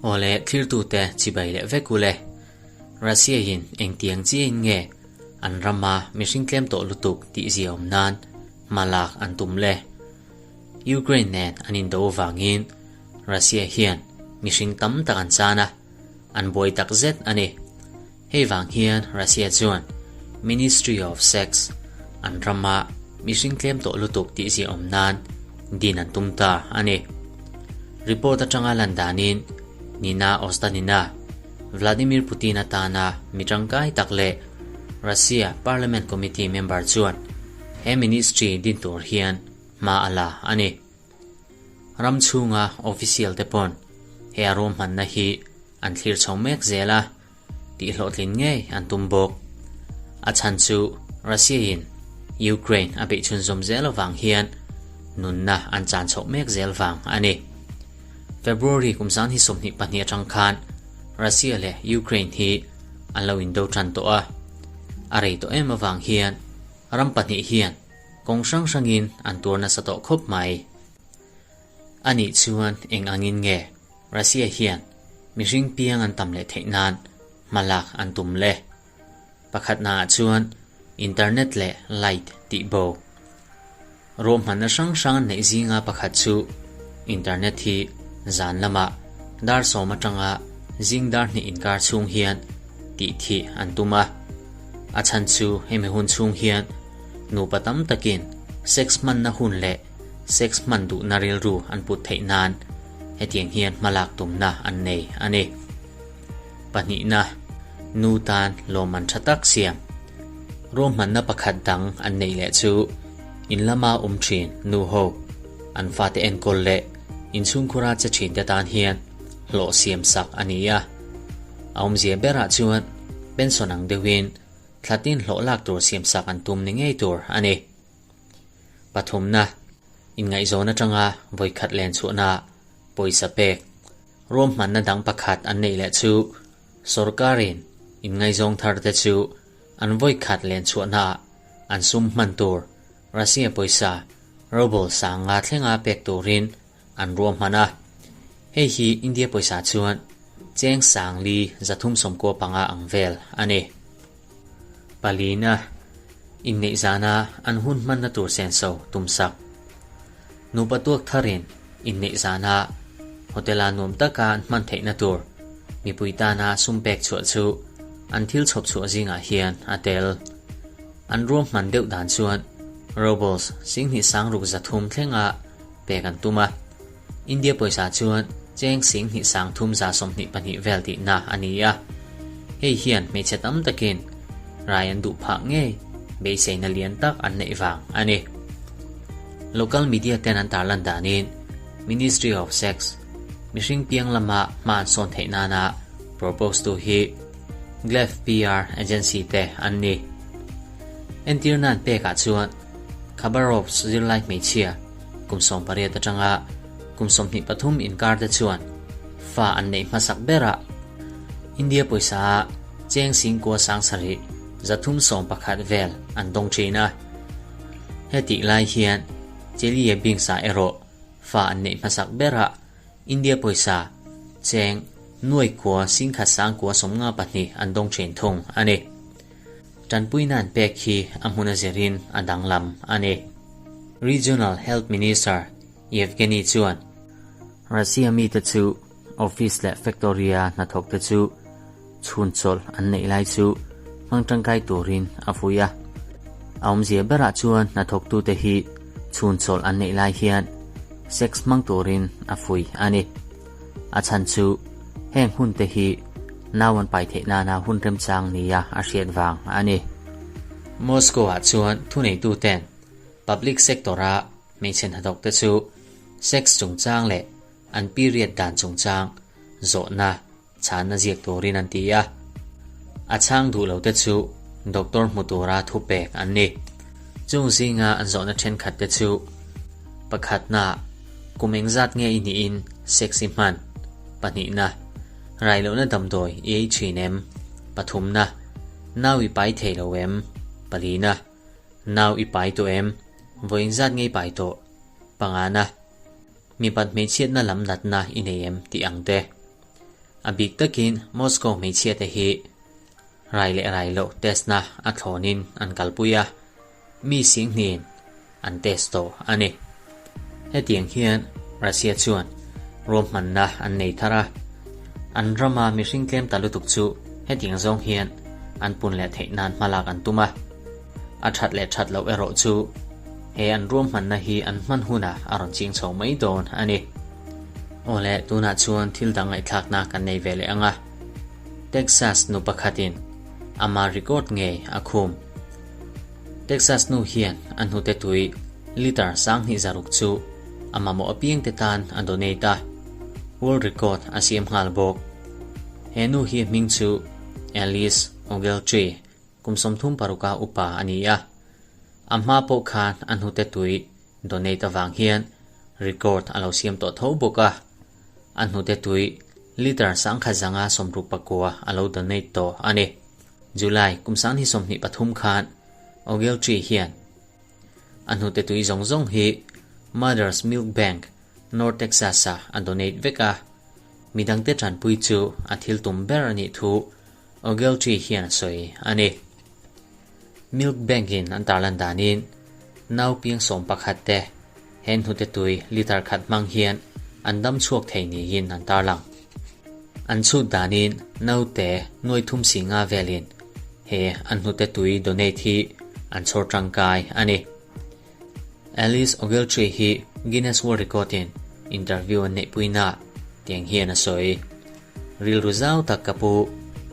Awle thlirtute chibai leh vek ule. Russia in engtiang chiahin nge an rama mihring tlem tawh lutuk tih ziaawm nan hma lak an tum le? Ukraine nen an indo avangin Russia hian mihring tam tak an chan a, an buai tak zet a ni. Hei vang hian Russia chuan Ministry of Sex an rama mihring tlem tawh lutuk tih ziaawm nan din an tum ta a ni. Report atanga lan danin Nina Ostanina, Vladimir Putin atana mi tangkai tak leh Russia Parliament Committee member chuan he ministry din tur hian hma a la a ni. Ram chhunga official te pawn he a ruahmanna hi an thlir chho mek zel a, tihhlawhtlin ngei an tum bawk. A chhan chu Russia in Ukraine a beih chhunzawm zel avang hian nunna an chan chhoh mek zel vang a ni. February kum 2022 atang khan Russia leh Ukraine hi an lo indo tan tawh a, a rei tawh em avang hian ram pahnih hian kawng hrang hrangin an tuar nasa tawh khawp mai. A nih chuan eng angin nge Russia hian mihring piang an tam leh theih nan hma lak an tum le? Pakhatnaah chuan internet leh light tih bo. Ruahmanna hrang hrang an neih zinga pakhat chu internet hi zan lamah dar sawm atanga zing dar hnih inkar chhung hian tih thih an tum a. A chhan chu hemi hun chhung hian nupa tam takin sex hmanna hun leh sex hman duhna rilru an put theih nan hetiang hian hmalak tumna an nei a ni. Pahnihna, nu tan lawmman tha tak siam. Ruahmanna pakhat dang an neih leh chu in lama awm thin nu ho, an fate enkawl leh inchhungkhura che thin te tan hian hlawh siam sak a ni a. A awmzia berah chuan pension ang deuhin thla tin hlawh lak tur siam sak an tum ni ngei tur a ni. Pathumna, inngaihzawn atanga vawikhat len chhuahna pawisa pek. Ruahmanna dang pakhat an neih leh chu sorkarin inngaizawng thar te chu an vawikhat len chhuahnaah an sum hman tur Russia pawisa ruble sanga thlenga pek turin an ruahman a. Hei hi India pawisa chuan cheng sang li 395 ang vel a ni. Palina, inneih zana an hun hmanna tur senso tumsak. Nupa tuak tharin inneih zana hotel-a nuam taka an hman theihna tur mipui tana sum pek chhuah chu an thil chhawp chhuah zingah hian a tel. An ruahman deuh dan chuan rubles 2600 thlenga pek an tum a, India pawisa chuan cheng 2324 vel tihna a ni a. Hei hian hmeichhe tam takin rai an duh phah ngei beiseina lian tak an neih vang a ni. Local media ten an tarlan danin Ministry of Sex mihring piang lama hma an sawn theih nana propose tu hi Glef PR agency te an ni. Entir nan pekah chuan Khabarovsk zirlai hmeichhia kum 18 atanga kum 23 inkar te chuan fa an neih hmasak berah India pawisa ah cheng 97,311 vel an dawng thin a. Hetih lai hian Chelie Bingsa erawh fa an neih hmasak berah India pawisa cheng nuai kua singkhat sang kua 52 an dawng thin thung a ni. Tanpuina an pek hi a hmun a zirin a danglam a ni. Regional Health Minister Yevgeny chuan Russia mite chu office leh factory-a hnathawk te chu chhun chawlh an neih lai chu hmang tangkai turin a vui a. A awmzia berah chuan hnathawktute hi chhun chawlh an neih lai hian sex hmang turin a vui a ni. A chhan chu heng hun te hi nau an pai theih nana hun remchang nia a hriat vang a ni. Moscow-ah chuan thuneituten public sector-a hmeichhe hnathawk te chu sex chungchang leh an period dan chungchang zawhna chhanna ziak turin an ti a. A chhang duh lo te chu doctor hmu tura thu pek an ni. Chung zinga an zawhna thenkhat te chu pakhatna kum engzat nge i niin sex i hman, pahnihna rai lohna damdawi i ei thin em, pathumna nau i pai thei lo em, palina nau i pai tawh em, vawi engzat nge i pai tawh, pangana. Mipat hmeichhiatna lam natna i nei em tih ang te. A bik takin Moscow hmeichhiate hi rai leh rai loh test-na a thlawnin an kalpui a, mi singhniin an test tawh a ni. Hetiang hian Russia chuan ruahmanna an nei thar a, an rama mihring tlem ta lutuk chu hetiang zawng hian an pun leh theih nan hmalak an tum a. A that leh that loh erawh chu he an ruahmanna hi an hman hunah a rawn ching chho mai dawn a ni. Aw le, tunah chuan thil dang ngaihthlakna kan nei ve leh ang a. Texas nu pakhatin ama record ngei a khum. Texas nu hian a hnute tui litre 7006 chu a mamawh apiang te tan a donate a, world record a siam nghal bawk. He nu hi hming chu Alice Ogletree kum 36 a upa a ni a. A hma pawh khan a hnute tui donate avang hian record a lo siam tawh tho bawk a. A hnute tui litre 1169 a lo donate tawh a ni. July kum 2023 khan Ogletree hian a hnute tui zawng zawng hi Mother's Milk Bank, North Texas-ah a donate vek a. Midangte tanpui chu a thil tum ber a nih thu Ogletree hian a sawi a ni. Milk Bank-in an tarlan danin nau piang 11 te he hnute tui litre khat hmang hian an dam chhuak thei niin an tarlang. An chhut danin naute nuai thum singa velin he an hnute tui donate hi an chhawr tangkai a ni. Alice Ogletree hi Guinness World Record-in interview an neihpuina tiang hian a sawi. Rilru zau tak ka pu,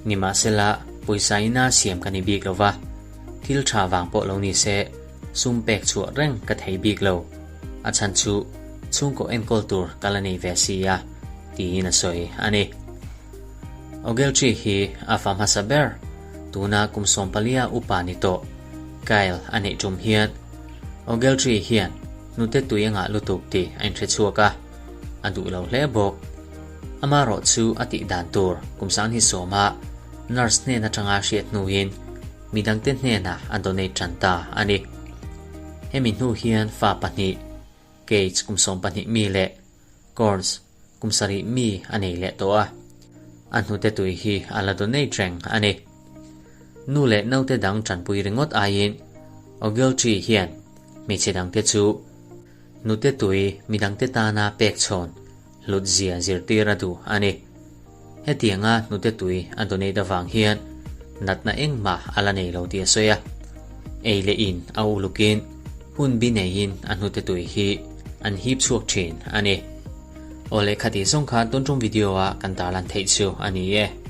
nimahsela pawisa ina siam ka ni bik lova, thil tha vang pawh lo ni se sum pek chhuah reng ka thei bik lo, a chhan chu chhungkaw enkawl tur ka la nei ve si a, tiin a sawi a ni. Ogletree hi a fa hmasa ber, tuna kum 14 upa ni tawh, Kyle a neih tum hian Ogletree hian hnute tui a ngah lutuk tih a inhre chhuak a, a duh lo hle bawk. Ama rawh chu a tih dan tur kum 20 a nurse hnen atanga hriat hnuin midangte hnenah a donate tan ta a ni. Hemi hnu hian fa pahnih, Cage kum 12 mi leh Corns kum 7 mi a nei leh tawh a. A hnute tui hi a la donate reng a ni. Nu leh naute dang tanpui ringawt aiin Ogletree hian hmeichhe dangte chu hnute tui midangte tana pek chhawn hlut zia zirtir a duh a ni. Hetianga hnute tui a donate avang hian natna engmah a la nei lo tih a sawi a. Ei leh in a ulukin hun bi neiin a hnute tui hi an hip chhuak thin a ni. Aw le khati zawng kha tun tum video a kan tarlan theih chu a ni e.